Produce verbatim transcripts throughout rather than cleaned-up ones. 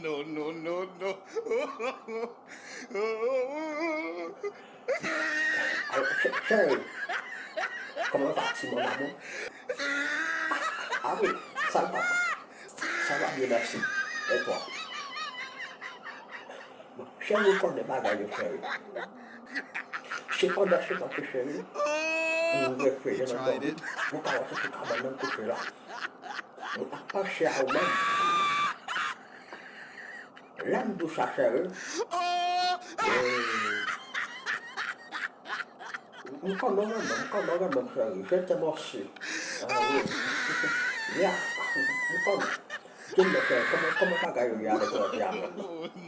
No, no, no, no. Alo, chè-, chèri. Kòman va ti mon amour? Ah, ah wi, sa va. Sa va byen, mèsi. E twa? Bon, chèri, ou konnen bagay yo, chèri. Sepandan, sepandan ke chèri, m rekreye nan dòmi. Nou ka wè se sou kabann nan kouche la. M ap panche a ou menm. Lè m di w sa, chèri. Eh, m konnen w renmen m, m konnen w renmen m, chèri. Je t'aime aussi. Ah, wi. Ya, m konnen. Di m non, chèri, kòman, kòman bagay yo ye avèk lòt ya menm?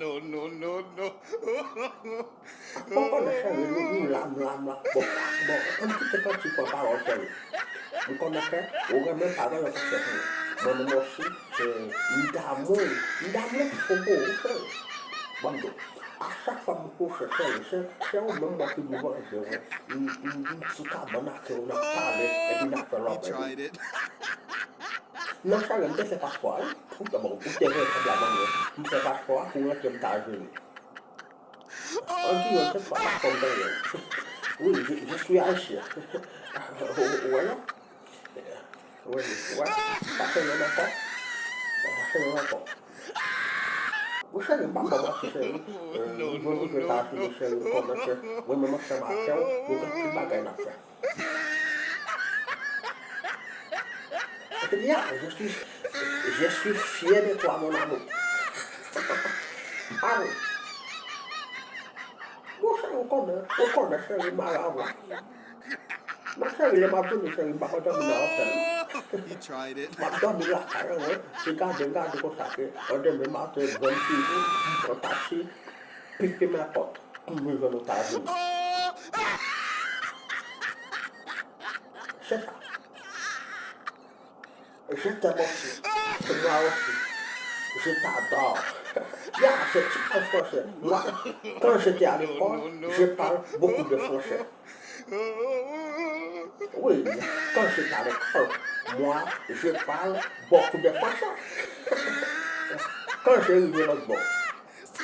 No, no, no, no. Bon, konnen chèri, nou, nou la, nou la, nou la. Bon, bon, ann kite kantik pran pawòl, chèri. M konnen ke ou renmen pawòl yo fè pou ou. Mwen menm osi, se, m damou, m damou fou pou ou, chèri. Bon, m di w, a chak fwa m kouche, chèri, se, se ou menm mwen ki pou vanje, wi. M, m, m ti kabann ak ou, n ap pale, epi n ap fè lòbèy. Non, chèri, m te fè paspò a, wi. Ou te, bon, ou te voye kòb la ban mwen. M fè paspò a pou rantre Etazini. An kreyòl, se pa, pa kòm ganyen. Wi, je, je suis haïtien. Ou wè non? Wi, wi. Pa fè yon ankò. Pa fè yon ankò. Wi, chèri, m pa ba w manti, chèri. Euh, nou jwenn nou jwenn ta fini, chèri, m konnen ke mwen menm ansanm avè w, nou gen anpil bagay n ap fè. Ya, je suis, je suis fier de toi, mon amour. Ah wi. Bon, chèri, ou konnen, ou konnen, chèri, m a la vwa. Mon chèri, lè m ap vini, chèri, m pa ka dòmi nan otèl. M ap dòmi lakay an, wi. Se gade, gade konsa ke, an demen maten, grann figi, m pran taksi, pike men pòt, m rive nan Etazini. Se sa. Je t'aime aussi. Moi aussi. Je t'adore. Ya, se ti an fransè. Moi, quand j'étais à l'école, je parle beaucoup de français. Oui, quand j'étais à l'école, moi, je parle beaucoup de français. Kan je rive lòt bò,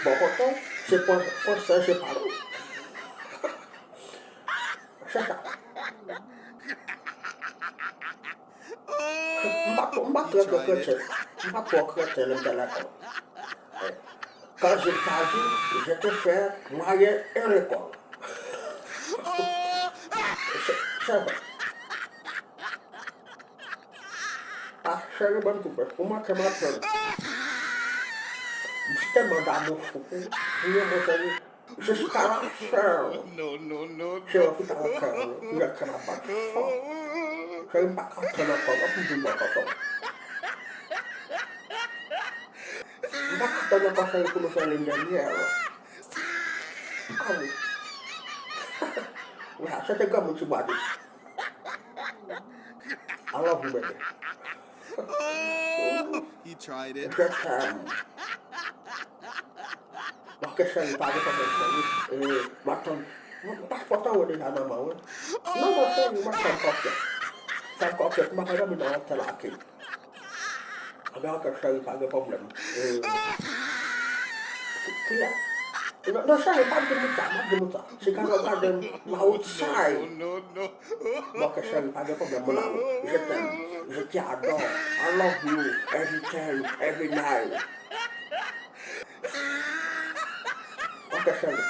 bò kote, se fran-, fransè je parle. Se sa. M pa, m pa twò kreten. M pa twò kreten lè m te lekòl. Quand je t'ai vu, je te fais moyen en lekòl. Se, se vre. Ah, chèri, ban m koupe. Ou manke m anpil. M tèlman damou fou pou ou. Ou renmen chèri. Jiska la fen. Se wè pou ta wè kè, lè kè m ap bat fò. Chèri, m pa ka tann ankò, non, pou m vin bò kote w. M pa ka tann ankò, chèri, pou nou fè lin dènyè. Ah wi. Wi, se te granmoun ti bwa de. I love you, baby. He tried it. Je t'aime. Ok, chèri, pa gen pwoblèm, chèri. E, m ap tann. Paspò an wè deja nan men w, wi. Non, non, chèri, m ap fè m konfyans. Fè m konfyans, m pa ka dòmi nan otèl ak li. Anben, ok, chèri, pa gen pwoblèm. E, ki, kilè? Non, non, chèri, pa di m sa, pa di m sa. Se gade w gade m, m outside. Bon, ok, chèri, pa gen pwoblèm, mon amour. Je t'aime, je t'adore, I love you, every time, every night. Ok, chèri.